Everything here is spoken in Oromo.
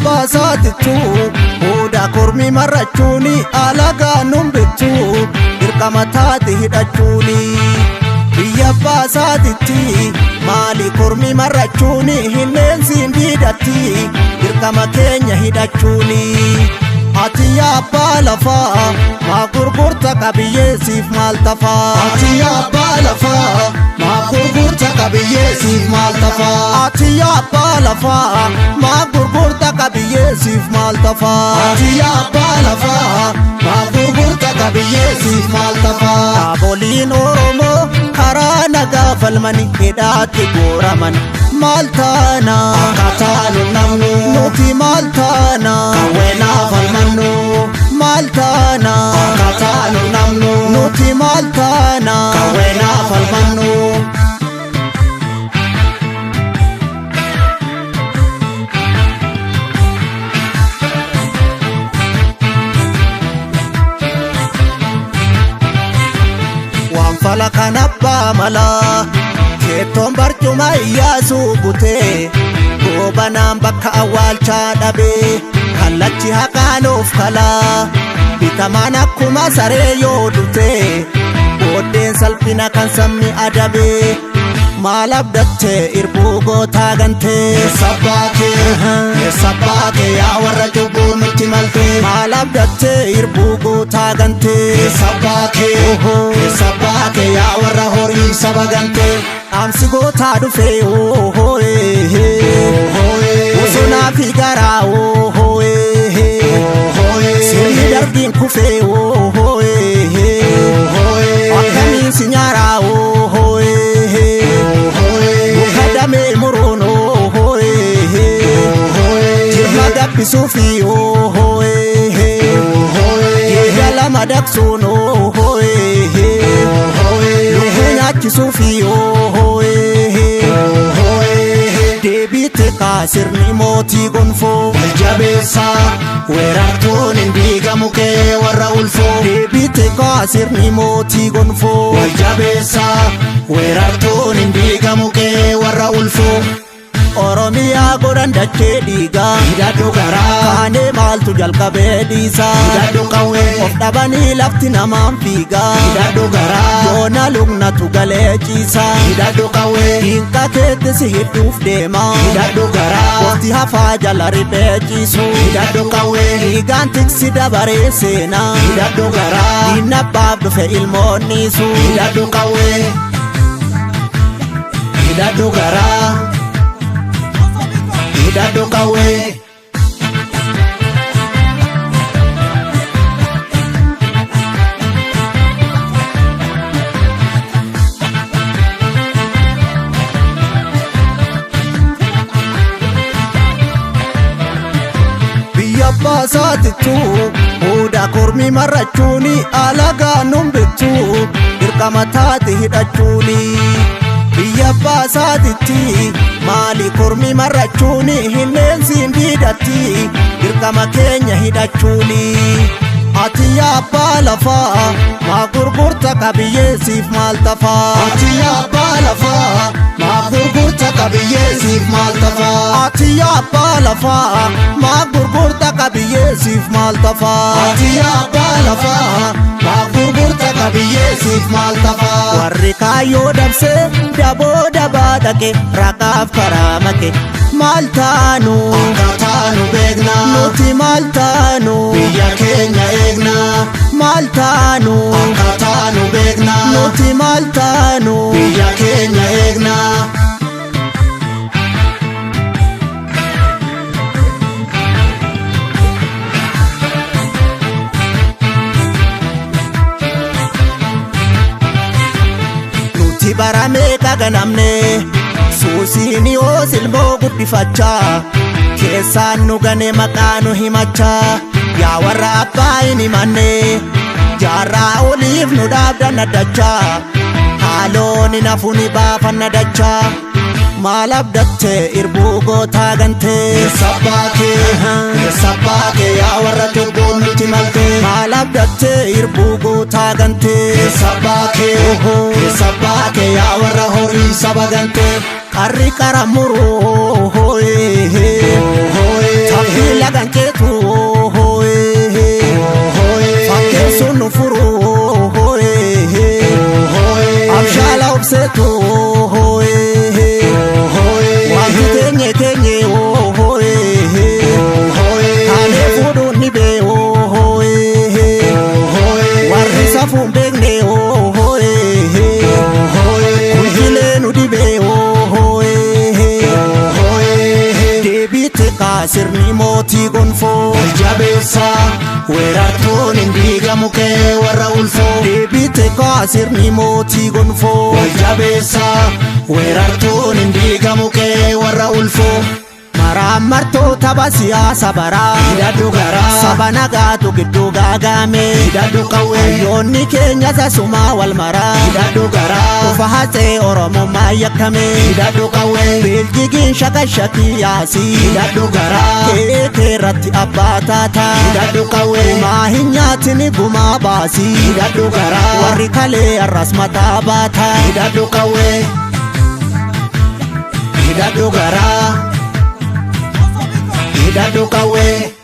abbaa isaatittu hooda kormi marrachuuni alagaa nun bittu dirqama taate hidhachuuni. Biyya abbaa isaatitti maali kormi marrachuuni hinneensiin diidatti dirqama keenya hidhachuuni. Ati yaa abbaa lafaa maa gurgurta qabiyyeessiif maal tafaa? Ati yaa abbaa lafaa maa gurgurta qabiyyeessiif maal tafaa? Ati yaa abbaa lafaa maa gurgurta qabiyyeessiif maal tafaa? Ati yaa abbaa lafaa maa gurgurta qabiyyeessiif maal tafaa? Dhaaboliin Oromoo karaa nagaa falmani hidhaatti guuraman maal taana? Akkaataa nu namnu Nuti maal taana? qawweenaa falmannu. Maal taana? Akkaataa nu namnu Nuti maal taana? qawweenaa falmannu. Waan fala kan abbaa malaa keettoon barcuma iyyaasuu butee goobanaan bakka awwaalchaa dhabee kallachi haqaanuuf kalaa bitamaan akkuma saree yoo dutee booddeen salphina kan sabni adabee maal abdattee irbuu gootaa gantee Eessa baatee eessa baatee yaa warra cubbuu nutti maltee? Maal abdattee irbuu gootaa gantee? Eessa baatee eessa baatee yaa warra horii saba gantee? Dhaamsi gootaa dhufee oohooee bosonaa fi garaa oohooee sirni darbiin kufee oohooee akkamiin si nyaaraa oohooee muka damee muruun oohooee jirma gabbisuufi oohooee jeedala madaqsuun oohooee lukkuu nyaachisuufi oohooee deebiitti kaasirni mootii gonfoo. Jabeessaa weerartuun hin diigamu kee warra ulfoo. Deebiitti kaasirni mootii gonfoo. Waljabeessaa weerartuun hin diigamu kee warra ulfoo. Oromiyaa godhan dachee dhiigaa. Hidhadhu garaa Kaanee maaltu jalqabee dhiisaa. Hidhadhu qawwee Of dhabanii lafti namaan fiigaa. Hidhadhu garaa Yoona lugnatu galee ciisaa. Hidhadhu qawwee Diinqa keetti si hidhuuf deemaa. Hidhadhu garaa Waqti hafaa jala riphee ciisu. Hidhadhu qawwee Dhiigaan tiksi dabaree seenaa. Hidhadhu garaa Diinna abbaaf dhufe ilmoonniisu. Hidhadhu qawwee Hidhadhu garaa Hidhadhu qawwee. Biyya abbaa isaatittu hooda kormi marrachuuni alagaa nun bittu dirqama taate hidhachuuni. Biyya abbaa isaatitti maali kormi marrachuuni hinneensiin diidatti dirqama keenya hidhachuuni. Ati yaa abbaa lafaa maa gurgurta qabiyyeessiif maal tafaa? Ati yaa abbaa lafaa maa gurgurta qabiyyeessiif maal tafaa? Ati yaa abbaa lafaa maa gurgurta qabiyyeessiif maal tafaa? Ati yaa abbaa lafaa maa gurgurta qabiyyeessiif maal tafaa? Warri kaayyoo dabsee daboo dabaa dhaqe raqaaf karaa make maal taanu? Akkaataa nu beekna Nuti maal taanu? Biyya keenya eegna. Maal taanu? Akkaataa nu beekna Nuti maal taanu? Biyya keenya eegna. Nuti baramee qaganamne suusiin yoo silmoo guddifachaa keessaan nu gane maqaa nu himachaa yaa warra abbaa hin himanne jaarraa oliif nu dhaabdan addachaa haaloon hin hafu ni baafanna dachaa maal abdattee irbuu gootaa gantee? Eessa baatee eessa baatee yaa warra cubbuun nutti maltee? Maal abdattee irbuu gootaa gantee? Eessa baatee eessa baatee yaa warra horii saba gantee? Qarri qara muruu. Taffi Laganceetu fakkeessuun nu furu abshaala obseetu wanti teenye teenye kaanee fuudhuun ni bee warri safuun beekne kunjilee nu dhibee deebiitti kaasirni mootii gonfoo. Jabeessa weerartuun hin diigamu kee warra ulfoo. Deebiitti kaasirni mootii gonfoo. Jabeessa weerartuun hin diigamu kee warra ulfoo. Maraan martoota siyaasa baraa. Hidhadhu garaa. Saba nagaatu gidduu gaagame. Hidhadhu qawwee. Hayyoonni keenya sasumaa wal maraa. Hidhadhu garaa. Ufa hatsee Oromummaa yakkame. Hidhadhu qawwee. Beeljigiin shakashakii yaasii. Hidhadhu garaa. Kee keerratti abbaa taataa. Hidhadhu qawwee. Gumaa hin nyaatini gumaa baasii. Hidhadhu garaa. Warri kalee arras mataa baataa. Hidhadhu qawwee. Hidhadhu garaa. Hidhadhu qawwee.